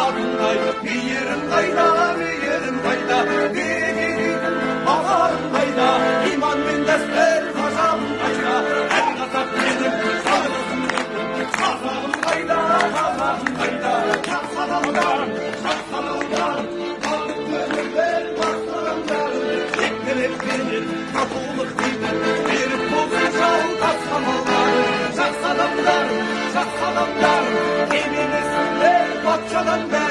бағындай. Мейірім қайда, мейірім қайда, береке дейтін базарым қайда, иман мен дәстүр ғажабым қайда, әр қазақ менің жалғызым дейтін қазағым қайда, қазағым қайда. Жақсы адамдар, жақсы адамдар, бақытты өмір басты адамдар, тектілік татулық дейтін берік болсын жау тасқамалдар. Жақсы адамдар, жақсы адамдар, кем емессіңдер патшадан бәрі.